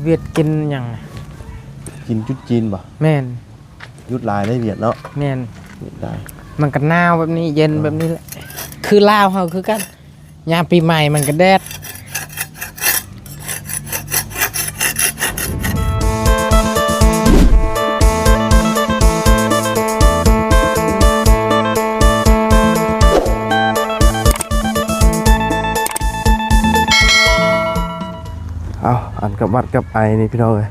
ຫວຽດກິນຫຍັງ? ກິນຈຸດຈີນບໍ່? ແມ່ນ. ຢຸດຫຼາຍເດ້ຫວຽດເນາະ. ແມ່ນ. ຢຸດຫຼາຍ. ມັນກໍໜາວແບບນີ້ ເຢັນແບບນີ້ແຫຼະ. ຄືລາວເຮົາຄືກັນ. ຍາມປີໃໝ່ມັນກໍແດດ. ເອົາ ອັນກັບຫວັດກັບໄອນີ້ພີ່ນ້ອງເອີຍ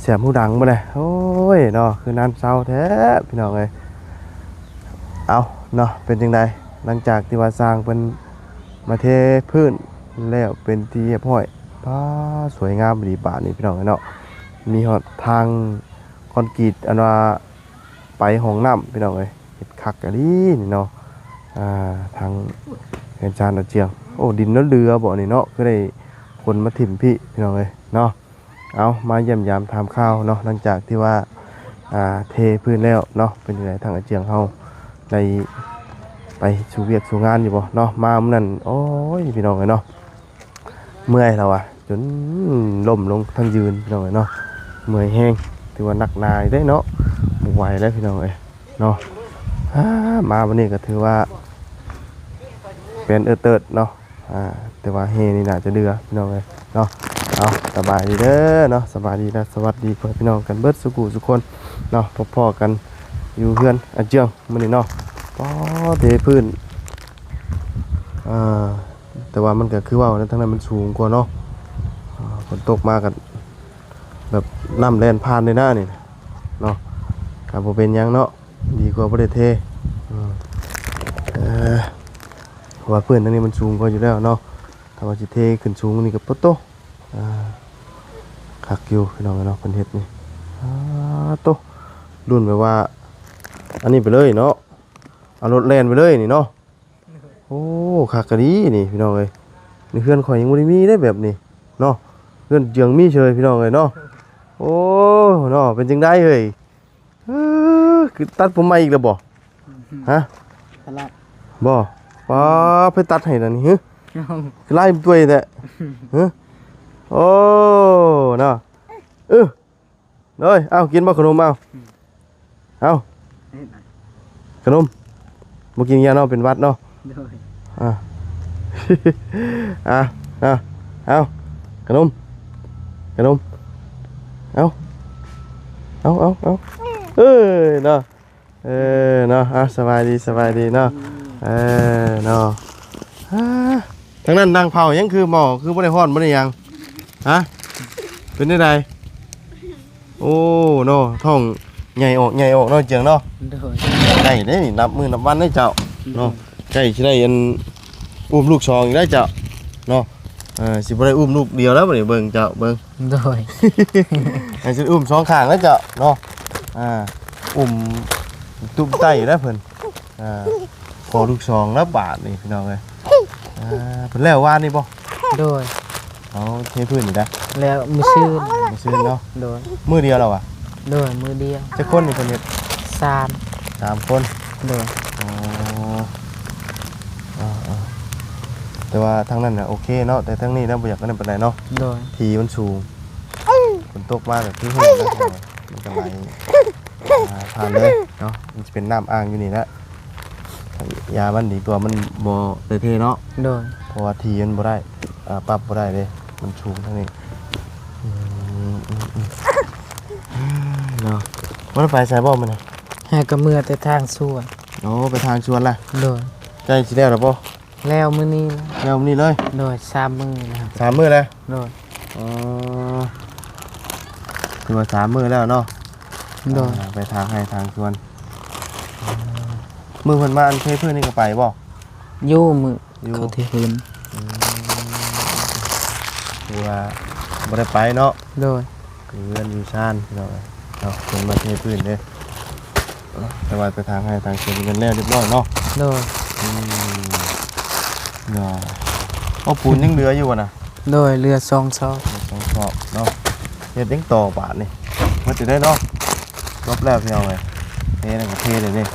ແສບຫູດັງເບິດເລີຍ. ໂອ້ຍເນາະ ຄືນານເຊົາແທ້ພີ່ນ້ອງເອີຍ. ເອົາເນາະ ເປັນຈັ່ງໃດ ຫຼັງຈາກທີ່ວ່າຊ່າງເພິ່ນ ມາເທພື້ນແລ້ວເປັນທີ່ຮຽບຮ້ອຍ. ປ້າ ສວຍງາມອີ່ຫຼີບາດນີ້ພີ່ນ້ອງເອີຍເນາະ. ມີຮອດທາງຄອນກຣີດ ອັນວ່າໄປຫ້ອງນ້ຳພີ່ນ້ອງເອີຍ. ເຮັດຄັກອີ່ຫຼີນີ້ເນາະ. ອ່າ ທາງເຮືອນຊານອາເຈືອງ. ໂອ້ ດິນເຫຼືອໆບໍ່ນີ້ເນາະ ຄືໄດ້ຂົນມາຖິ້ມພີ້ພີ່ນ້ອງເອີຍເນາະ. ເອົາ ມາຢ້ຽມຢາມຖາມຂ່າວເນາະ ຫຼັງຈາກທີ່ວ່າ ອ່າ ເທພື້ນແລ້ວເນາະ ເປັນຈັ່ງໃດທາງອາເຈືອງເຮົາໄດ້ໄປສູ່ວຽກສູ່ງານຢູ່ບໍ່ເນາະ? ມາມື້ນັ້ນ ໂອ້ຍ ພີ່ນ້ອງເອີຍເນາະ ເມື່ອຍແລ້ວວ່າ ຈົນລົ້ມລົງທັງຢືນພີ່ນ້ອງເອີຍເນາະ. ເມື່ອຍແຮງ ຖືວ່າໜັກໜາຢູ່ເດ້ເນາະ ບໍ່ໄຫວແລ້ວພີ່ນ້ອງເອີຍເນາະ. ອ່າ ມາມື້ນີ້ກໍຖືວ່າແປນເອີເຕີດເນາະ. ອ່າ ແຕ່ວ່າແຮ່ນີ້ໜ້າຈະເຫຼືອພີ່ນ້ອງເອີຍເນາະ. ເອົາ ສະບາຍດີເດີເນາະ ສະບາຍດີ ແລະ ສະຫວັດດີພໍ່ແມ່ພີ່ນ້ອງກັນເບິດສູ່ຜູ້ສູ່ຄົນເນາະ. ພົບພໍ້ກັນຢູ່ເຮືອນອາເຈືອງມື້ນີ້ເນາະ. ປ້າ ເທພື້ນ ອ່າ ແຕ່ວ່າມັນກໍຄືເວົ້ານະ ທາງນັ້ນມັນສູງກວ່າເນາະ. ອ່າ ຝົນຕົກມາກໍແບບນ້ຳແລ່ນຜ່ານເລີຍນະນີ້ເນາະ. ກໍບໍ່ເປັນຫຍັງເນາະ ດີກວ່າບໍ່ໄດ້ເທ. ເອີ ເພາະວ່າພື້ນທາງນີ້ມັນສູງກວ່າຢູ່ແລ້ວເນາະ. ຖ້າວ່າຊິເທຂຶ້ນສູງນີ້ກໍປະໂຕ ອ່າ ຄັກຢູ່ພີ່ນ້ອງເນາະ ເພິ່ນເຮັດນີ້. ປາໂຕ ລຸ້ນແບບວ່າ ອັນນີ້ໄປເລີຍເນາະ ເອົາລົດແລ່ນໄປເລີຍນີ້ເນາະ. ໂອ້ ຄັກກະດີນີ້ພີ່ນ້ອງເອີຍ. ໃນເຮືອນຂ້ອຍຍັງບໍ່ໄດ້ມີເດ້ແບບນີ້ເນາະ. ເຮືອນເຈືອງມີເຊີຍພີ່ນ້ອງເອີຍເນາະ. ໂອ້ ເນາະ ເປັນຈັ່ງໃດເຮີ້ຍ? ເອີ ຄືຕັດຜົມໃໝ່ອີກແລ້ວບໍ່? ຮະ? ຕະຫຼາດ ບໍ່? ປ້າ ໃຜຕັດໃຫ້ລະນີ້? ຫື? ຄືລາຍມັນຕົວຍແທ້? ຫື? ໂອ້ ເນາະ. ເອີ ໂດຍ ເອົາ ກິນບໍ່ຂະໜົມ? ເອົາ ເອົາ ຂະໜົມ ບໍ່ກິນຫຍັງເນາະ ເປັນຫວັດເນາະ. ໂດຍ ອ່າ ອ່າ ອ່າ ເອົາ ຂະໜົມ ຂະໜົມ ເອົາ ເອົາ ເອົາ ເອີ ເນາະ. ເອີ ເນາະ ອ່າ ສະບາຍດີ ສະບາຍດີເນາະ. ເອີ ເນາະ ອ່າ ທາງນັ້ນນັ່ງເຝົ້າຫຍັງ ຄືໝໍ້ຄືບໍ່ໄດ້ຮ້ອນບໍ່ໄດ້ຫຍັງ? ຮະ? ເປັນແນວໃດ? ໂອ້ ເນາະ ທ້ອງໃຫຍ່ອອກ ໃຫຍ່ອອກເນາະ ເຈືອງເນາະ. ໂດຍ ໃກ້ເດ້ນີ້ ນັບມື້ນັບວັນເດ້ເຈົ້າເນາະ. ໂດຍ ໃກ້ຊິໄດ້ອັນ ອຸ້ມລູກສອງອີກແລ້ວເຈົ້າເນາະ. ເອີ ຊິບໍ່ໄດ້ອຸ້ມລູກດຽວແລ້ວບັດນີ້ ເບິ່ງເຈົ້າ ເບິ່ງ. ໂດຍ ໃຫ້ຊິອຸ້ມສອງຂ້າງແລ້ວເຈົ້າເນາະ. ອ່າ ອຸ້ມຕຸ້ມໄຕ້ແລ້ວເພິ່ນ. ອ່າ ພໍລູກສອງແລ້ວບາດນີ້ພີ່ນ້ອງເອີຍ. ອ່າ ເພິ່ນແລ້ວວານນີ້ບໍ່? ໂດຍ ເອົາ ເທພື້ນນີ້ນະ ແລ້ວມື້ຊືນ ມື້ຊືນເນາະ. ໂດຍ ມື້ດຽວແລ້ວຫວາ? ໂດຍ ມື້ດຽວ. ຈັກຄົນນີ້ເພິ່ນເຮັດ? ສາມ ສາມຄົນ. ໂດຍ ອໍ ເອີໆ ແຕ່ວ່າທາງນັ້ນນະໂອເຄເນາະ ແຕ່ທາງນີ້ນະບໍ່ຢາກອັນນັ້ນປານໃດເນາະ. ໂດຍ ທີ່ມັນສູງ ຝົນຕົກມາກໍຄືແຫ້ງນະ ມັນກໍໄຫຼ ອ່າ ຜ່ານເລີຍເນາະ. ມັນຈະເປັນນ້ຳອ່າງຢູ່ນີ້ແຫຼະ ຢ່າມັນດີກວ່າມັນບໍ່ໄດ້ເທເນາະ. ໂດຍ ເພາະວ່າທີ່ມັນບໍ່ໄດ້ ອ່າ ປັບບໍ່ໄດ້ເດ້ ມັນສູງທາງນີ້. ອືມ ເນາະ ບໍ່ໄດ້ໄປໃສບໍ່ມື້ນີ້? ຫາກໍເມືອແຕ່ທາງສວນ. ໂອ້ ໄປທາງສວນລະ? ໂດຍ ໃກ້ຊິແລ້ວລະບໍ່? ແລ້ວມື້ນີ້ ແລ້ວມື້ນີ້ເລີຍ? ໂດຍ ສາມມື້ແລ້ວ. ສາມມື້ແລ້ວ? ໂດຍ ອໍ ຖືວ່າສາມມື້ແລ້ວເນາະ. ໂດຍ ອ່າ ໄປທາງໄຮ່ທາງສວນ. ມື້ເພິ່ນມາອັນເທພື້ນນີ້ກໍໄປບໍ່? ຢູ່ ມື້ ຢູ່ ເຂົາເທພື້ນ. ອືມ ຖືວ່າບໍ່ໄດ້ໄປເນາະ. ໂດຍ ຢູ່ເຮືອນຢູ່ຊານພີ່ນ້ອງເອີຍເນາະ. ເພິ່ນມາເທພື້ນເດ້ ແຕ່ວ່າໄປທາງໄຮ່ທາງສວນເພິ່ນແລ້ວຮຽບຮ້ອຍເນາະ. ໂດຍ ອືມ ເນາະ. ເອົາ ປູນຍັງເຫຼືອຢູ່ບໍ່ນະ? ໂດຍ ເຫຼືອສອງຊອກ ສອງຊອກເນາະ. ເຮັດຫຍັງຕໍ່ບາດນີ້? ໝົດຢູ່ໄດ໋ເນາະ. ຈົບແລ້ວພີ່ນ້ອງເອີຍ ເທນັ້ນກໍເທແລ້ວນີ້.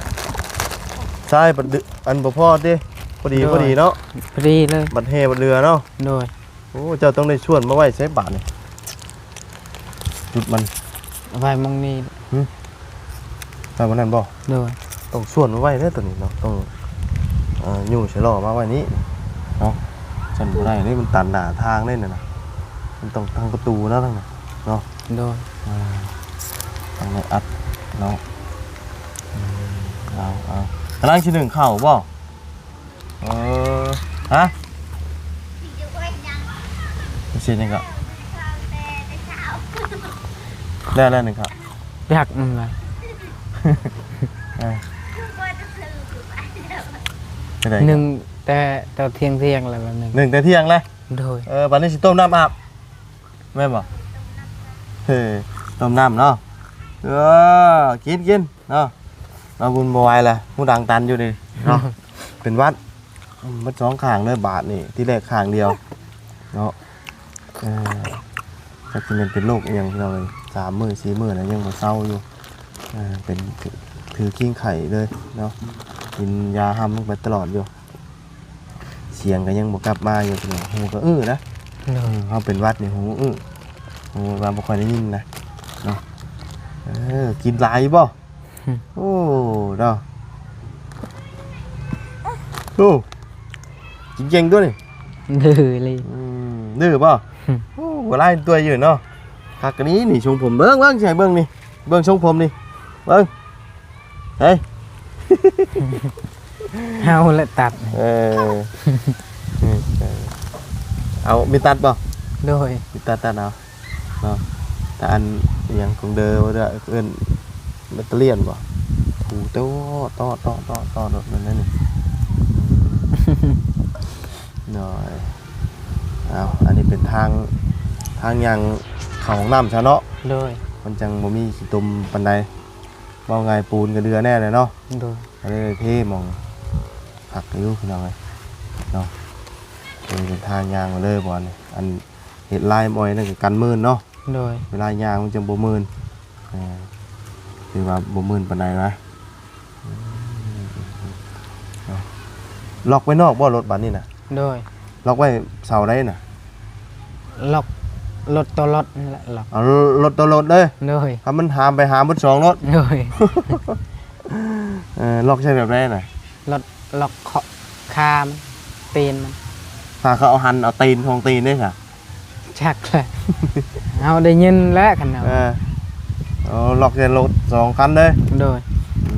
ຊາຍບັດ ອັນບໍ່ພໍຕິ ພໍດີ ໂດຍ ພໍດີເນາະ ພໍດີເລີຍ. ບັດແຮ່ບັດເຫຼືອເນາະ. ໂດຍ ໂອ້ ເຈົ້າຕ້ອງໄດ້ຊວນມາໄວ້ໃສບາດນີ້? ຈຸດມັນ ໄວ້ໝ່ອງນີ້ ຫຶ ໄວ້ໝ່ອງນັ້ນບໍ່? ໂດຍ ຕ້ອງຊວນມາໄວ້ເດີໂຕນີ້ເນາະ ຕ້ອງ ເອີ ຍູ້ໃສ່ລໍ້ມາໄວ້ນີ້ເນາະ ຊັ້ນບໍ່ໄດ້ເດ້ ມັນຕັນໜ້າທາງເດ້ນັ້ນນະ ມັນຕ້ອງທາງປະຕູນະ ທາງນັ້ນເນາະ ໂດຍ ເອີ ຕ້ອງໄດ້ອັດເນາະ ອືມ ເອົາ ເອົາ ກຳລັງຊິໜຶ້ງເຂົ້າບໍ່? ເອີ ຮະ ຊິເຮັດຫຍັງກໍ ແລ້ວ ແລ້ວໜຶ້ງເຂົ້າ ຢາກ ອືມ ເອີ ຈັ່ງໃດ ໜຶ້ງແຕ່ ແຕ່ທ່ຽງໆ ແລ້ວໜຶ້ງ ໜຶ້ງແຕ່ທ່ຽງແລ້ວ ໂດຍ ເອີ ບາດນີ້ຊິຕົ້ມນ້ຳອາບ ແມ່ນບໍ່? ເອີ ຕົ້ມນ້ຳເນາະ ເອີ ກິນ ກິນ ເນາະ ເອົາບຸນບໍ່ໄຫວລະ ຫູດັງຕັນຢູ່ນີ້ເນາະ ເປັນຫວັດ ອືມ ເບິດສອງຂ້າງເດີບາດນີ້ ທີແລກຂ້າງດຽວເນາະ ເອີ ຈັກຊິແມ່ນເປັນໂລກອີ່ຫຍັງ ພີ່ນ້ອງເອີຍ ສາມມື້ສີ່ມື້ແລ້ວຍັງບໍ່ເຊົາຢູ່ ເອີ ເປັນ ຖື ຖືຄີງໄຂ້ເລີຍເນາະ ກິນຢາຮຳລົງໄປຕະຫຼອດຢູ່. ສຽງກໍຍັງບໍ່ກັບມາຢູ່ ພີ່ນ້ອງ ຫູກໍອື້ນະ ໂດຍ ເຮົາເປັນຫວັດນີ້ຫູອື້ ຫູວ່າບໍ່ຄ່ອຍໄດ້ຍິນນະເນາະ ເອີ ກິນຫຼາຍຢູ່ບໍ່? ຫຶ ໂອ້ ເນາະ ໂອ້ ກິນເກັ່ງຕົວນີ້ ດື້ເລີຍ ອືມ ດື້ບໍ່? ຫຶ ໂອ້ ຫຼາຍຕົວຢູ່ເນາະ ຄັກອັນນີ້ ນີ້ຊົງຜົມ ເບິ່ງ ເບິ່ງ ຊິໃຫ້ເບິ່ງນີ້ ເບິ່ງຊົງຜົມນີ້ ເບິ່ງ ເຮີ້ຍ ເຮົາແຫຼະຕັດ ເອີ ເອົາມີດຕັດບໍ່? ໂດຍ ມີດຕັດຕັດເອົາເນາະ ແຕ່ອັນອີ່ຫຍັງຂອງເດີ ເອີ້ນແບັດຕະລຽນບໍ່? ຖູໂຕະ ໂຕະ ໂຕະ ໂຕະ ໂຕະ ໂຕະ ແບບນັ້ນນີ້ ໂດຍ ເອົາ ອັນນີ້ເປັນທາງ ທາງຍ່າງເຂົ້າຫ້ອງນ້ຳຊະເນາະ ໂດຍ ມັນຈັ່ງບໍ່ມີຂີ້ຕົມປານໃດ. ເວົ້າງ່າຍປູນກະເດືອແນ່ແຫຼະເນາະ ໂດຍ ກະເລີຍເພໝ່ອງຄັກຢູ່ພີ່ນ້ອງເອີຍເນາະ ເປັນທາງຍ່າງມາເລີຍບ່ອນນີ້ ອັນເຮັດລາຍມອຍນັ້ນກະກັນມື່ນເນາະ ໂດຍ ເວລາຍ່າງມັນຈັ່ງບໍ່ມື່ນ ເອີ ຖືວ່າບໍ່ມື່ນປານໃດນະ ເນາະ ລັອກໄວ້ນອກບໍ່ລົດບາດນີ້ນະ? ໂດຍ ລັອກໄວ້ເສົາໃດນະ? ລັອກລົດຕໍ່ລົດນັ້ນແຫຼະ ລັອກ ເອົາລົດຕໍ່ລົດເລີຍ ໂດຍ ຖ້າມັນຫາມໄປຫາໝົດສອງລົດ ໂດຍ ເອີ ລັອກໃສ່ແບບໃດນະ? ລັອກ ລັອກເຄາະຄາມັນ ຕີນມັນ ຖ້າເຂົາເອົາຫັນເອົາຕີນຂອງຕີນເດ້ຊະ? ຈັກແຫຼະ ເຮົາໄດ້ຍິນແຫຼະຄັນເອົາ ເອີ ເອົາລັອກໃສ່ລົດສອງຄັນເດ້ ໂດຍ ອື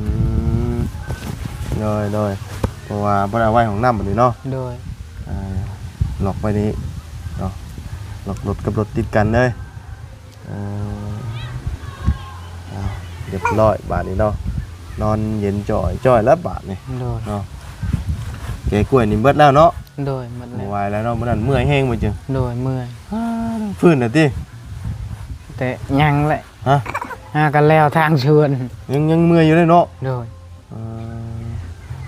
ມ ໂດຍ ໂດຍ ເພາະວ່າບໍ່ໄດ້ເອົາໄວ້ຫ້ອງນ້ຳບາດນີ້ເນາະ ໂດຍ ອ່າ ລັອກໄວ້ນີ້ເນາະ ລັອກລົດກັບລົດຕິດກັນເດ້ ເອີ ເອົາ ຮຽບຮ້ອຍບາດນີ້ເນາະ ນອນເຢັນຈ່ອຍໆແລ້ວບາດນີ້ ໂດຍ ເນາະ ແກະກ້ວຍນີ້ເບິດແລ້ວເນາະ ໂດຍ ໝົດແລ້ວ ບໍ່ໄຫວແລ້ວເນາະ ມື້ນັ້ນເມື່ອຍແຮງບໍ່ເຈີ? ໂດຍ ເມື່ອຍ ອາ ຟື້ນແລ້ວຕິ? ແຕ່ຍັງແຫຼະ ຮະ? ຫາກະແລ້ວທາງສວນ ຍັງ ຍັງເມື່ອຍຢູ່ເດ້ເນາະ ໂດຍ ເອີ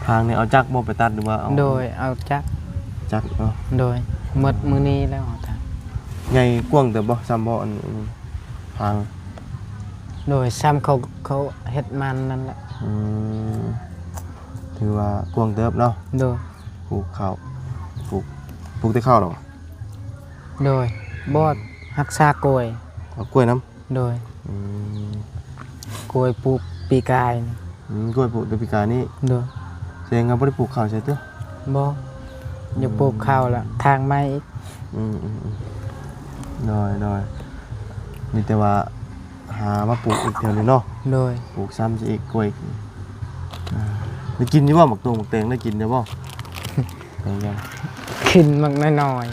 ທາງນີ້ເອົາຈັກບໍ່ໄປຕັດ ຫຼືວ່າເອົາ ໂດຍ ເອົາຈັກ ຈັກເນາະ ໂດຍ ໝົດມື້ນີ້ແລ້ວເອົາທາງ ໃຫຍ່ກວ້າງເຕີບບໍ່ ຊ່ຳບໍ່ ອັນ ອັນທາງ ໂດຍ ຊ່ຳເຂົາ ເຂົາເຮັດມັນນັ້ນແຫຼະ ອືມ ຖືວ່າກວ້າງເຕີບເນາະ ໂດຍ ປູກເຂົ້າ ປູກ ປູກແຕ່ເຂົ້າແລ້ວບໍ່? ໂດຍ ບໍ່ ຮັກສາກ້ວຍ ເອົາກ້ວຍນຳ ໂດຍ ອືມ ກ້ວຍປູກປີກາຍນີ້ ອືມ ກ້ວຍປູກແຕ່ປີກາຍນີ້ ໂດຍ ແສດງວ່າບໍ່ໄດ້ປູກເຂົ້າໃສ່ຕິ? ບໍ່ ຢາກປູກເຂົ້າລະ ອືມ ທາງໃໝ່ອີກ ອືມໆໆ ໂດຍໆ ມີແຕ່ວ່າຫາມາປູກອີກແຖວນີ້ເນາະ ໂດຍ ປູກຊ້ຳຊະອີກ ກ້ວຍ ອ່າ ໄດ້ກິນຢູ່ບໍ່ ໝາກຕົງໝາກແຕງ ໄດ້ກິນຢູ່ບໍ່? ໄດ້ ກິນໝາກນ້ອຍ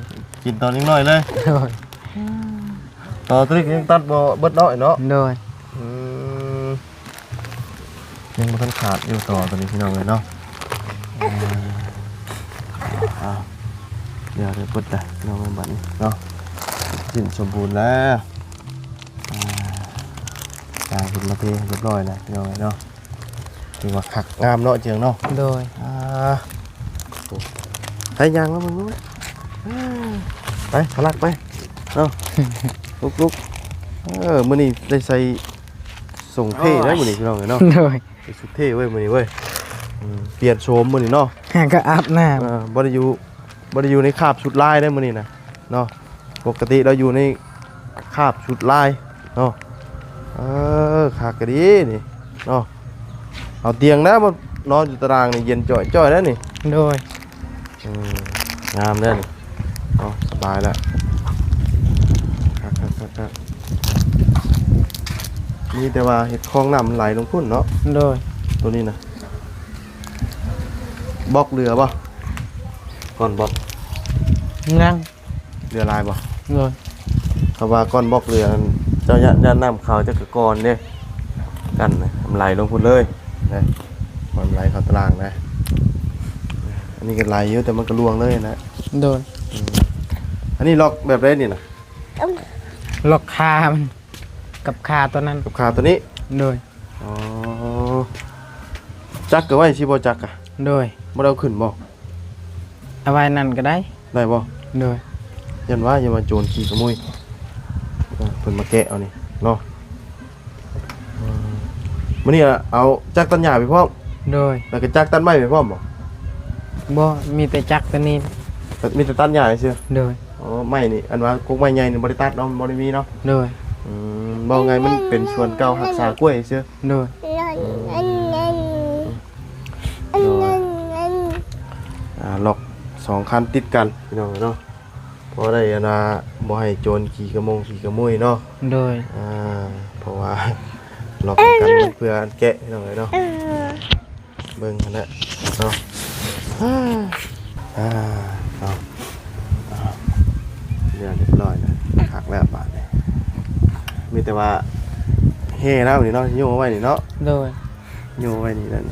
ໆ ກິນຕອນຍັງນ້ອຍເລີຍ ໂດຍ ຕໍໂຕນີ້ຍັງຕັດບໍ່ເບິດເນາະ ເນາະ ໂດຍ ອືມ ຍັງບໍ່ທັນຂາດຢູ່ຕໍໂຕນີ້ພີ່ນ້ອງເອີຍເນາະ ເອີ ເອົາ ດຽວໄດ້ເບິດລະພີ່ນ້ອງເອີຍ ບາດນີ້ເນາະ ສິ້ນສົມບູນແລ້ວ ອ່າ ກາງຂຶ້ນມາເພຮຽບຮ້ອຍແລ້ວພີ່ນ້ອງເອີຍເນາະ ຖືວ່າຄັກງາມເນາະ ເຈີງເນາະ ໂດຍ ອ່າ ໂອ້ ໃຫ້ຍ່າງມາເບິ່ງດູ ໄປ ທະລັກໄປ ເອົາ ລຸກໆ ເອີ ມື້ນີ້ໄດ້ໃສ່ ສົ່ງເທ່ເດ້ມື້ນີ້ພີ່ນ້ອງເອີຍເນາະ ໂດຍ ໃສ່ຊຸດເທ່ເວີຍມື້ນີ້ເວີຍ ອືມ ປ່ຽນໂສມມື້ນີ້ເນາະ ຫາກະອາບນ້ຳ ເອີ ບໍ່ໄດ້ຢູ່ ບໍ່ໄດ້ຢູ່ໃນຄາບຊຸດລາຍເດ້ມື້ນີ້ນະເນາະ ປົກກະຕິລາວຢູ່ໃນຄາບຊຸດລາຍເນາະ ເອີ ຄັກກະດີນີ້ເນາະ. ເອົາຕຽງນະ ມານອນຢູ່ຕາລາງນີ້ ເຢັນຈ່ອຍໆ ແລ້ວນີ້. ໂດຍ. ອືມ ງາມເດ້ນີ້ເນາະ ສະບາຍແລ້ວ. ຄັກໆໆໆ ມີແຕ່ວ່າເຮັດຄອງນ້ຳໄຫຼລົງພຸ້ນເນາະ. ໂດຍ. ໂຕນີ້ນະ ບລັອກເຫຼືອບໍ່? ກ່ອນບລັອກ ຍັງ. ເຫຼືອຫຼາຍບໍ່? ໂດຍ. ເຂົາວ່າກ່ອນບລັອກເຫຼືອ ເຈົ້າຢ້ານ ຢ້ານນ້ຳເຂົ້າ ເຈົ້າກະກ່ອນເດ້ ກັນນະ ມັນໄຫຼລົງພຸ້ນເລີຍນະ ມັນໄຫຼເຂົ້າຕາລາງນະ. ອັນນີ້ກະໄຫຼຢູ່ ແຕ່ມັນກະລ່ວງເລີຍນະ. ໂດຍ. ອືມ ອັນນີ້ລັອກແບບໃດນີ້ນະ? ລັອກຄາມັນ ກັບຄາໂຕນັ້ນ ກັບຄາໂຕນີ້. ໂດຍ. ອໍ ຈັກກະໄວ້ຊິບໍ່ ຈັກກະ? ໂດຍ. ບໍ່ໄດ້ເອົາຂຶ້ນບໍ່? ເອົາໄວ້ນັ້ນກະໄດ້. ໄດ້ບໍ່? ໂດຍ. ຢ້ານວ່າ ຢ່າວ່າໂຈນຂີ້ຂະໂມຍ ເພິ່ນມາແກະເອົານີ້ເນາະ. ອືມ ມື້ນີ້ລະເອົາຈັກຕັດຫຍ້າໄປພ້ອມ? ໂດຍ. ແລ້ວກະຈັກຕັດໄມ້ໄປພ້ອມບໍ່? ບໍ່ ມີແຕ່ຈັກໂຕນີ້ ມີແຕ່ຕັດຫຍ້າຊື່? ໂດຍ. ອໍ ໄມ້ນີ້ ອັນວ່າກົກໄມ້ໃຫຍ່ນີ້ບໍ່ໄດ້ຕັດເນາະ ມັນບໍ່ໄດ້ມີເນາະ. ໂດຍ. ອືມ ເວົ້າງ່າຍມັນເປັນສວນເກົ່າຮັກສາກ້ວຍຊື່. ໂດຍ. ອືມ ໂດຍ. ອ່າ ລັອກສອງຄັນຕິດກັນພີ່ນ້ອງເອີຍເນາະ ພໍໄດ້ອັນວ່າບໍ່ໃຫ້ໂຈນຂີ້ຂະໂມງຂີ້ຂະໂມຍເນາະ. ໂດຍ. ອ່າ ເພາະວ່າລັອກກັນເພື່ອອັນແກະພີ່ນ້ອງເອີຍເນາະ. ເບິ່ງຫັ້ນແຫຼະເນາະ. ອ່າ ເອົາ ເອົາ ເລື່ອງຮຽບຮ້ອຍແລ້ວ ຄັກແລ້ວບາດນີ້. ມີແຕ່ວ່າແຮ່ລາວນີ້ເນາະ ໂຍງເອົາໄວ້ນີ້ເນາະ. ໂດຍ. ໂຍງເອົາໄວ້ນີ້ນັ້ນ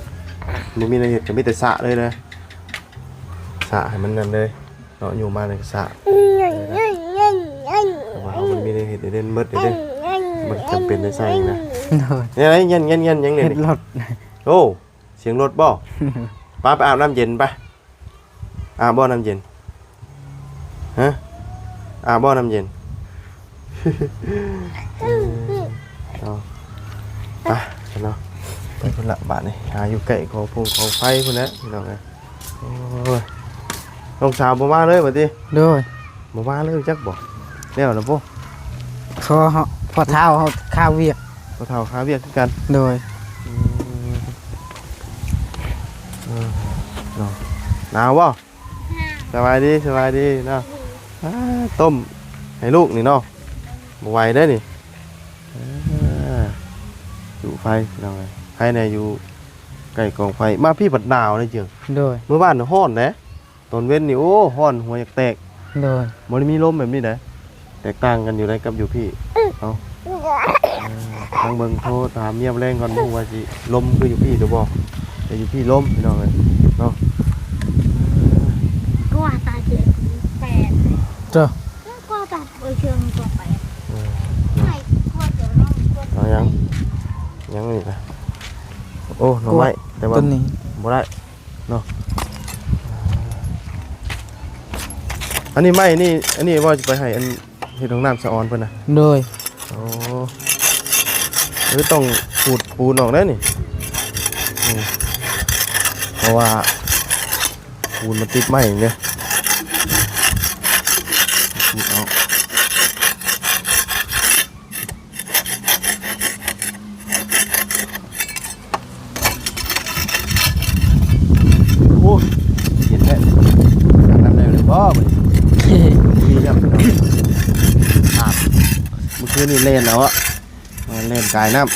ບໍ່ມີແນວເຮັດກະມີແຕ່ສະເລີຍນະ ສະໃຫ້ມັນນັ້ນເລີຍເນາະ. ໂຍງມາແລ້ວກະສະ ເພາະວ່າເຮົາບໍ່ມີແນວເຮັດເດ້ ເໝິດເດ້ ບໍ່ຈຳເປັນໄດ້ໃຊ້ນະ. ໂດຍ. ແນວໃດ ແງ່ນໆໆ ຫຍັງນີ້? ເຮັດລົດ. ໂອ້ ສຽງລົດບໍ່? ປະ ໄປອາບນ້ຳເຢັນໄປ. ອາບບໍ່ນ້ຳເຢັນ? ຮະ? ອາບບໍ່ນ້ຳເຢັນ? ເອີ ເອົາ ໄປເນາະ ໄປພຸ້ນລະບາດນີ້ ຫາຢູ່ໃກ້ກອງຟົງກອງໄຟພຸ້ນແຫຼະພີ່ນ້ອງເອີຍ. ໂອ້ຍ ນ້ອງສາວບໍ່ມາເລີຍບາດນີ້? ໂດຍ. ບໍ່ມາເລີຍຈັກບໍ່? ແລ້ວລະບໍ່? ພໍ່ເຮົາ ພໍ່ເຖົ້າເຮົາຄາວຽກ. ພໍ່ເຖົ້າຄາວຽກຄືກັນ. ໂດຍ. ອືມ ເອີ ເນາະ ໜາວບໍ່? ສະບາຍດີ ສະບາຍດີເນາະ. ອ່າ ຕົ້ມໃຫ້ລູກນີ້ເນາະ ບໍ່ໄຫວເດ້ນີ້. ອ່າ ຢູ່ໄຟພີ່ນ້ອງເອີຍ ໃຜແດ່ຢູ່ໃກ້ກອງໄຟ. ມາພີ້ບັດໜາວເດ້ເຈີ. ໂດຍ. ມື້ວານຮ້ອນເດ້ ຕອນເວັນນີ້ ໂອ້ ຮ້ອນຫົວຢາກແຕກ. ໂດຍ. ບໍ່ໄດ້ມີລົມແບບນີ້ໃດ. ແຕກຕ່າງກັນຢູ່ໃດກັບຢູ່ພີ້. ເອົາ ເອີ ທາງເບິ່ງໂທຖາມເມຍແລງກ່ອນ ບໍ່ຮູ້ວ່າຊິລົມຄືຢູ່ພີ້ຫຼືບໍ່. ແຕ່ຢູ່ພີ້ລົມພີ່ນ້ອງເອີຍເນາະ. ກວ່າຕາເຈັດແປດ ເຈົ້າ ກວ່າຕາ ເອີ ເຊີງກວ່າແປດ. ເອີ ເອົາຫຍັງ ຫຍັງນີ້ນະ. ໂອ້ ໜໍ່ໄມ້ ແຕ່ວ່າ ໂຕນີ້ ບໍ່ໄດ້ ເນາະ. ອັນນີ້ໄມ້ນີ້ ອັນນີ້ວ່າຈະໄປໃຫ້ອັນເຮັດຫ້ອງນ້ຳສະອອນເພິ່ນນະ. ໂດຍ. ໂອ້ ຄືຕ້ອງຂູດປູນອອກແດ່ນີ້. ອືມ ເພາະວ່າປູນມັນຕິດໄມ້ເດ້ ຂູດອອກ. ໂອ້ຍ ເຢັນແທ້ ອາບນ້ຳແລ້ວຫຼືບໍ່ມື້ນີ້? ມີແລ້ວພີ່ນ້ອງ ອາບ ມື້ຄືນນີ້ແລ່ນເອົາອະ ແລ່ນກາຍນ້ຳ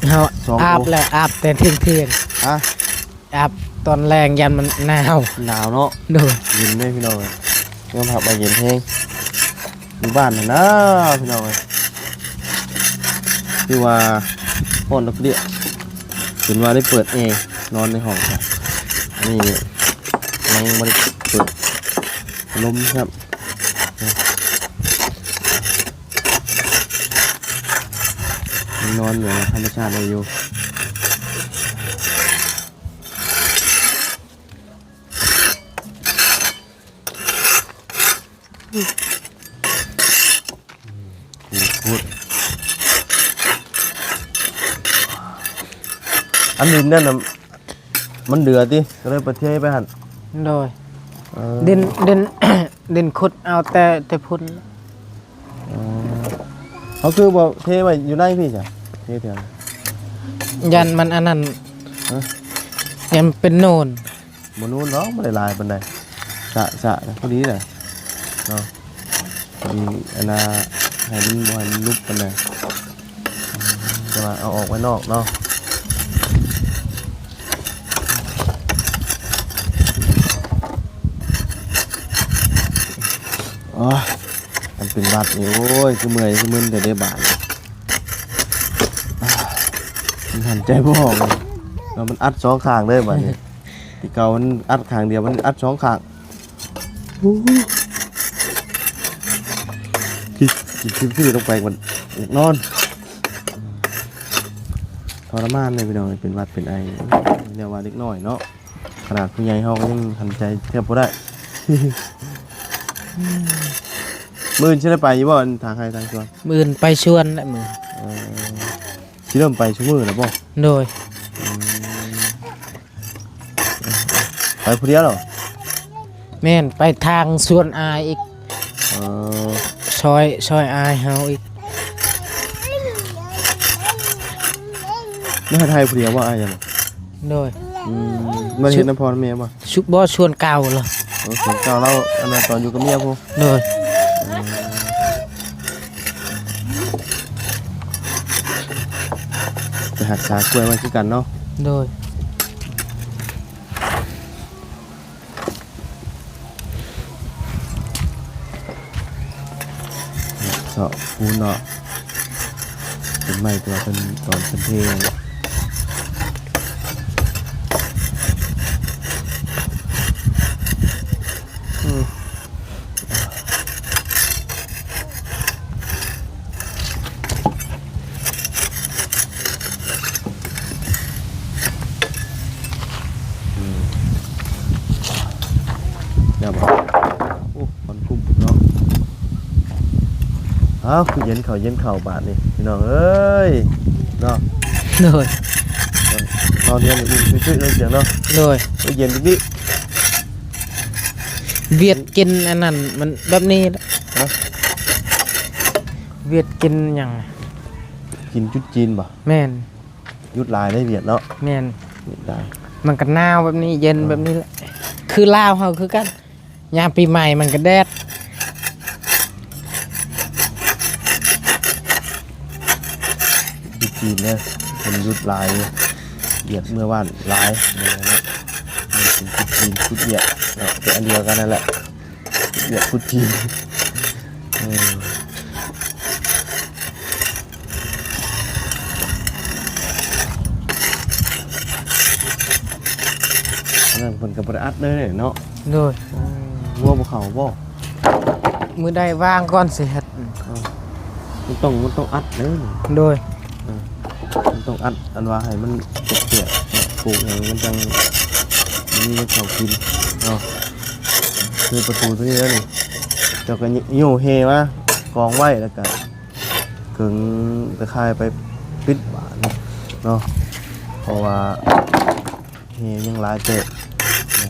ເຮົາ ສອງ ອາບ ໂອ ແລ້ວ ອາບແຕ່ທ່ຽງໆ ຮະ? ອາບຕອນແລງຢ້ານມັນໜາວ. ໜາວເນາະ. ໂດຍ. ເຢັນເດ້ພີ່ນ້ອງເອີຍ ຍອມຮັບວ່າເຢັນແຮງ ຢູ່ບ້ານຫັ້ນນະພີ່ນ້ອງເອີຍ ຄືວ່າຮ້ອນດອກເດຍ ຈົນວ່າໄດ້ເປີດແອນອນໃນຫ້ອງ. ອັນນີ້ຍັງບໍ່ໄດ້ເປີດລົມຊ້ຳ ນອນແບບວ່າທຳມະຊາດໄດ້ຢູ່. ຂູດ ຂູດ ອັນດິນນັ້ນນະ ມັນເດືອຕິ? ກະເລີຍໄປເທໄປຫັ້ນ. ໂດຍ. ເອີ ດິນ ດິນ ດິນຂຸດເອົາແຕ່ ແຕ່ພຸ້ນ. ອໍ ເຂົາຄືບໍ່ເທໄວ້ຢູ່ໃນພີ້ຊະ? ເຮັດຫຍັງ? ຢ້ານມັນອັນນັ້ນ ຮະ? ຢ້ານເປັນໂນນ. ບໍ່ໂນນດອກ, ບໍ່ໄດ້ຫຼາຍປານໃດ. ສະ ສະ ພໍດີແຫຼະເນາະ, ພໍດີອັນນ່າ ໃຫ້ມັນ ບໍ່ໃຫ້ມັນຫຼຸບປານໃດ, ແຕ່ວ່າເອົາອອກໄວ້ນອກເນາະ. ໂອ້ຍ ມັນເປັນຫວັດນີ້ ໂອ້ຍ ຄືເມື່ອຍຄືມຶນແທ້ເດ້ບາດນີ້. ມັນຫາຍໃຈບໍ່ອອກເລີຍເນາະ, ມັນອັດສອງຂ້າງເລີຍບາດນີ້. ແຕ່ເກົ່າມັນອັດຂ້າງດຽວ, ມັນອັດສອງຂ້າງ. ໂອ້ ຄິດ ຄິດ ຄິດ ຄິດລົງໄປມັນນອນ ທໍລະມານເລີຍພີ່ນ້ອງເອີຍ, ເປັນຫວັດເປັນໄອ. ແນວວ່າເດັກນ້ອຍເນາະ, ຂະໜາດຜູ້ໃຫຍ່ເຮົາກໍຍັງຫັນໃຈແທບບໍ່ໄດ້. ມື້ອື່ນຊິໄດ້ໄປຢູ່ບໍ່ ທາງໄຮ່ທາງສວນ? ມື້ອື່ນໄປສວນແຫຼະມື້. ເອີ ຊິເລີ່ມໄປຊຸມື້ແລ້ວບໍ່? ໂດຍ. ອືມ ໄປຜູ້ດຽວເນາະ? ແມ່ນ, ໄປທາງສວນອ້າຍອີກ. ເອີ ຊອຍ ຊອຍອ້າຍເຮົາອີກ. ມາເຮັດໄຮ່ຜູ້ດຽວບໍ່ອ້າຍ? ໂດຍ. ອືມ ມາເຮັດນຳພໍ່ນຳແມ່ບໍ່? ຊຸ ບໍ່ ສວນເກົ່າລະ. ໂອ້ ສວນເກົ່າລາວ ອັນນັ້ນຕອນຢູ່ກັບເມຍພຸ້ນ. ໂດຍ. ອືມ ໄປຮັກສາກ້ວຍໄວ້ຄືກັນເນາະ. ໂດຍ. ເຊາະປູນເນາະ, ເປັນໄມ້ທີ່ວ່າເພິ່ນ ຕອນເພິ່ນເທ. ອືມ ອືມ ແລ້ວບໍ່? ໂອ້ ຄວັນຄຸ້ມເນາະ. ອ້າວ ຄືເຢັນເຂົ້າເຢັນເຂົ້າບາດນີ້ພີ່ນ້ອງເອີຍເນາະ. ໂດຍ. ນອນເຮືອນອຸ່ນໆເນາະ ສຽງເນາະ. ໂດຍ. ໂອ້ຍ ເຢັນອີກນີ້. ຫວຽດກິນອັນນັ້ນມັນແບບນີ້ແຫຼະ. ຮະ? ຫວຽດກິນຫຍັງ? ກິນຈຸດຈີນບໍ່? ແມ່ນ. ຢຸດຫຼາຍໄດ້ຫວຽດເນາະ. ແມ່ນ. ຢຸດຫຼາຍ. ມັນກໍໜາວແບບນີ້ ເຢັນແບບນີ້ແຫຼະ. ເອີ ຄືລາວເຮົາຄືກັນ. ຍາມປີໃໝ່ມັນກໍແດດ. ຢູ່ຈີນເດີ ເພິ່ນຢຸດຫຼາຍຢູ່. ຫວຽດເມືອບ້ານຫຼາຍເນາະ, ມັນເປັນຈຸດຈີນຈຸດຫວຽດເນາະ, ແຕ່ອັນດຽວກັນນັ້ນແຫຼະ, ຫວຽດກັບຈີນ. ເອີ. ອັນນັ້ນເພິ່ນກໍບໍ່ໄດ້ອັດເລີຍເນາະ. ໂດຍ. ງົວບໍ່ເຂົ້າບໍ່? ມື້ໃດວ່າງກ່ອນຊິເຮັດ. ເອີ ມັນຕ້ອງ ມັນຕ້ອງອັດເດີ. ໂດຍ. ເອີ ມັນຕ້ອງອັດ ອັນວ່າໃຫ້ມັນແຕກໆ ປູກຫຍັງມັນຈັ່ງມີເຂົ້າກິນເນາະ. ຄືປະຕູຕົວນີ້ແລ້ວນີ້ ເຈົ້າກໍໂຍແຮ່ມາກອງໄວ້ ແລ້ວກໍ ເກິ່ງຕະຂ່າຍໄປປິດບາດນີ້ເນາະ, ເພາະວ່າແຮ່ຍັງຫຼາຍເຕີບເນາະ,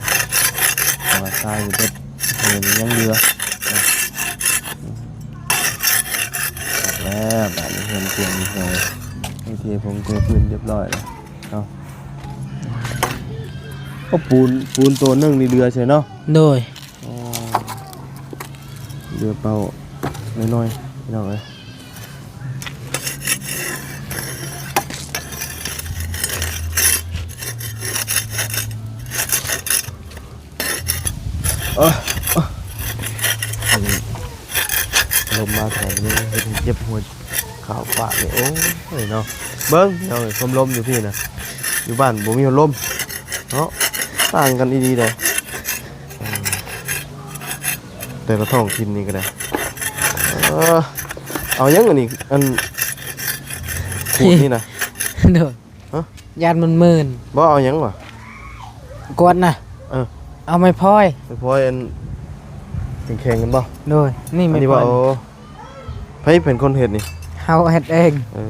ເພາະວ່າຊາຍບໍ່ເບິດ ແຮ່ຍັງເຫຼືອເນາະ. ອືມ ແລ້ວບາດນີ້ເຮືອນຕຽງນີ້ເຮົາໄດ້ເທຜົງເທພື້ນຮຽບຮ້ອຍແລ້ວເນາະ. ໂອ້ ປູນ ປູນໂຕໜຶ່ງນີ້ເຫຼືອໃສ່ເນາະ. ໂດຍ. ອໍ ເຫຼືອເປົ້ານ້ອຍໆ ພີ່ນ້ອງເອີຍ. ເອີ ເອີ ລົມມາແຖວນີ້ເຮັດໃຫ້ເຈັບຫົວ ຂາວປາກນີ້ ໂອ້ຍເນາະ. ເບິ່ງພີ່ນ້ອງເອີຍ ຊົມລົມຢູ່ພີ້ນະ, ຢູ່ບ້ານບໍ່ມີພັດລົມເນາະ, ຕ່າງກັນອີ່ຫຼີເດ້ ເອີ ແຕ່ລະທ້ອງຖິ່ນນີ້ກໍໄດ້. ເອີ ເອົາຫຍັງອັນນີ້ ອັນຂູດນີ້ນະ? ໂດຍ. ຮະ? ຢ້ານມັນມື່ນ. ບໍ່ເອົາຫຍັງຫວາ? ກວດນະ. ເອີ ເອົາໄມ້ພອຍ. ໄມ້ພອຍອັນແຂງໆ ແມ່ນບໍ່? ໂດຍ. ນີ້ໄມ້ພອຍ. ໂອ້ ໃຜເປັນຄົນເຮັດນີ້? ເຮົາເຮັດເອງ. ເອີ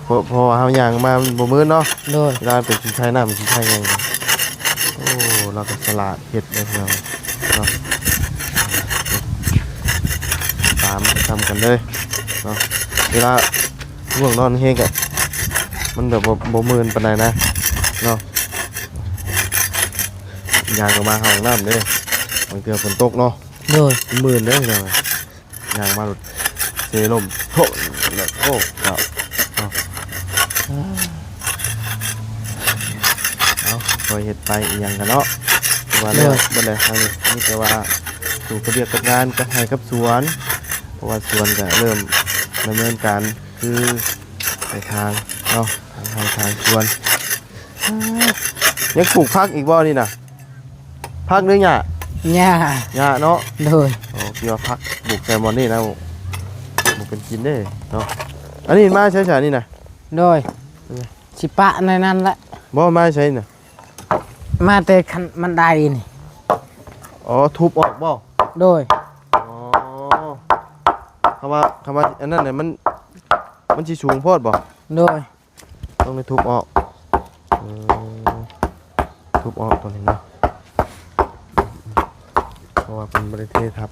ເພາະ ເພາະວ່າເຮົາຍ່າງມາມັນບໍ່ມື່ນເນາະ. ໂດຍ. ເວລາເປັນຂີ້ໄຄນ້ຳ ຂີ້ໄຄຫຍັງ. ໂອ້ ລາວກໍສະຫຼາດເຮັດເດ້ພີ່ນ້ອງເນາະ, ຕາມ ຕາມກັນເລີຍເນາະ. ເວລາ ງ່ວງນອນແຮງກະ ມັນແບບບໍ່ ບໍ່ມື່ນປານໃດນະເນາະ. ຍ່າງອອກມາເຂົ້າຫ້ອງນ້ຳເດ້ ບາງເທື່ອຝົນຕົກເນາະ ໂດຍ ມັນມື່ນເດ້ພີ່ນ້ອງ. ຍ່າງມາໂລດເຊລົມໂພະ ໂອ້ ເຈົ້າ ເອົາ ເອົາ ຄ່ອຍເຮັດໄປອີ່ຫຍັງກັນເນາະ ວ່າແລ້ວ ໂດຍ ເບິດແລ້ວທາງນີ້ ມີແຕ່ວ່າສູ່ກັບວຽກກັບງານກັບໄຮ່ກັບສວນ ເພາະວ່າສວນກະເລີ່ມດຳເນີນການຄືໄປທາງເນາະ ທາງໄຮ່ທາງສວນ. ຍັງປູກຜັກອີກບໍ່ນີ້ນະ? ຜັກຫຼືຫຍ້າ? ຫຍ້າ ຫຍ້າເນາະ ໂດຍ. ໂອ້ ຄິດວ່າຜັກປູກໃສ່ໝ່ອງນີ້ນະ ບໍ່ເປັນກິນເດ້ເນາະ. ອັນນີ້ມາໃສຊະນີ້ນະ? ໂດຍ ຊິປະໃນນັ້ນແຫຼະ. ບໍ່ ມາໃສນະ? ມາແຕ່ຂັ້ນບັນໄດນີ້. ອໍ ທຸບອອກບໍ່? ໂດຍ. ອໍ ຄຳວ່າ ຄຳວ່າອັນນັ້ນນະ ມັນ ມັນຊິສູງໂພດບໍ່? ໂດຍ. ຕ້ອງໄດ້ທຸບອອກ ເອີ ທຸບອອກຕົວນີ້ເນາະ ເພາະວ່າເພິ່ນບໍ່ໄດ້ເທທັບ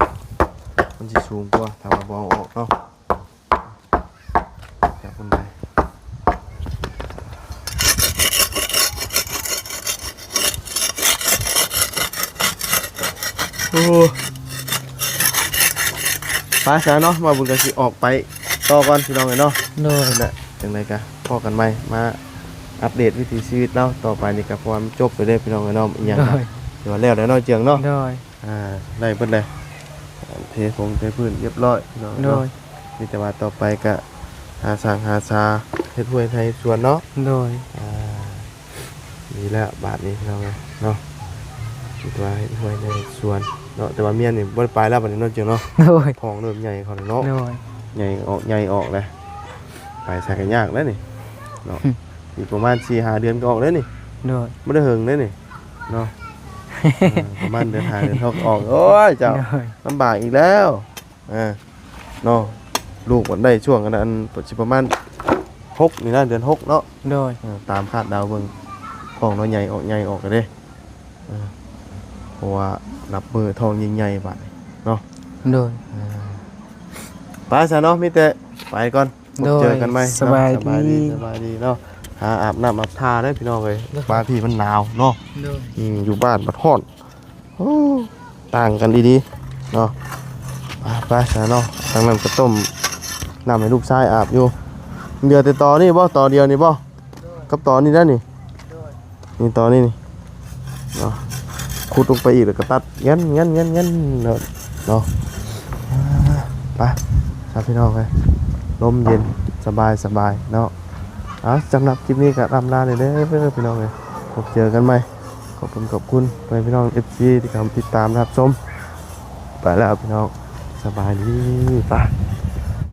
ມັນຊິສູງກວ່າ ຖ້າວ່າບໍ່ເອົາອອກເນາະ. ຈາກພຸ້ນໄປ ໂອ້ ໄປຊະເນາະ ບ່າວບຸນກະຊິອອກໄປຕໍ່ກ່ອນພີ່ນ້ອງເອີຍເນາະ. ໂດຍ ນັ້ນແຫຼະ ຈັ່ງໃດກະພໍ້ກັນໃໝ່ ມາອັບເດດວິຖີຊີວິດລາວຕໍ່ໄປນີ້ກະ ເພາະວ່າມັນຈົບໄປເດ້ພີ່ນ້ອງເອີຍເນາະ ອີ່ຫຍັງກະ ໂດຍ ຖືວ່າແລ້ວແລ້ວເນາະ ເຈືອງເນາະ. ໂດຍ ອ່າ ໄດ້ເບິດເລີຍ ເທຜົງເທພື້ນຮຽບຮ້ອຍພີ່ນ້ອງເນາະ. ໂດຍ ມີແຕ່ວ່າຕໍ່ໄປກະຫາສ້າງຫາສາ ເຮັດຫ້ວຍໄຮ່ສວນເນາະ. ໂດຍ ອ່າ ດີແລ້ວບາດນີ້ພີ່ນ້ອງເອີຍເນາະ ມີແຕ່ວ່າເຮັດຫ້ວຍໄຮ່ສວນເນາະ. ແຕ່ວ່າເມຍນີ້ບໍ່ໄດ້ໄປແລ້ວບາດນີ້ເນາະ ເຈົ້າເນາະ. ໂດຍ ທ້ອງເລີ່ມໃຫຍ່ເຂົ້າແລ້ວເນາະ. ໂດຍ ໃຫຍ່ອອກໃຫຍ່ອອກແລ້ວ ໄປໃສກະຍາກແລ້ວນີ້ເນາະ. ອີກປະມານສີ່ຫ້າເດືອນກະອອກແລ້ວນີ້. ໂດຍ ບໍ່ໄດ້ເຫິງເດ້ນີ້ເນາະ ເອີ ປະມານເດືອນຫ້າເດືອນຫົກອອກ. ໂອ້ຍ ເຈົ້າ ໂດຍ ລຳບາກອີກແລ້ວ ເອີ ເນາະ. ລູກມັນໄດ້ຊ່ວງອັນນັ້ນ ຊິປະມານຫົກນີ້ນະ ເດືອນຫົກເນາະ. ໂດຍ ເອີ ຕາມຄາດເດົາເບິ່ງ ທ້ອງເນາະ ໃຫຍ່ອອກໃຫຍ່ອອກແລ້ວເດ້ ເອີ ເພາະວ່ານັບມື້ທ້ອງຍິ່ງໃຫຍ່ບາດນີ້ເນາະ. ໂດຍ ເອີ ໄປຊະເນາະ ມີແຕ່ໄປກ່ອນ ພົບເຈີກັນໃໝ່ເນາະ. ໂດຍ ສະບາຍດີ ສະບາຍດີເນາະ. ຫາອາບນ້ຳອາບທ່າເດີພີ່ນ້ອງເອີຍ ໂດຍ ມາພີ້ມັນໜາວເນາະ. ໂດຍ ອືມ ຢູ່ບ້ານບັດຮ້ອນ ໂອ້ ຕ່າງກັນອີ່ຫຼີເນາະ. ໄປ ໄປຊະເນາະ ທາງນັ້ນກະຕົ້ມນ້ຳໃຫ້ລູກຊາຍອາບຢູ່. ເຫຼືອແຕ່ຕໍນີ້ບໍ່? ຕໍດຽວນີ້ບໍ່? ໂດຍ ກັບຕໍນີ້ແຫຼະນີ້. ໂດຍ ນີ້ຕໍນີ້ນີ້ເນາະ ຂຸດລົງໄປອີກແລ້ວກະຕັດ ແງ່ນໆໆໆ ເນາະ ເນາະ. ໄປຊະພີ່ນ້ອງເອີຍ ລົມເຢັນ ສະບາຍສະບາຍເນາະ. ເອົາ ສຳລັບຄລິບນີ້ກະລ່ຳລາແດ່ເດີພີ່ນ້ອງເອີຍ ພົບເຈີກັນໃໝ່. ຂອບຄຸນ ຂອບຄຸນພໍ່ແມ່ພີ່ນ້ອງ ເອັຟຊີ ທີ່ເຂົ້າມາຕິດຕາມຮັບຊົມ. ໄປແລ້ວພີ່ນ້ອງ ສະບາຍດີ ໄປ.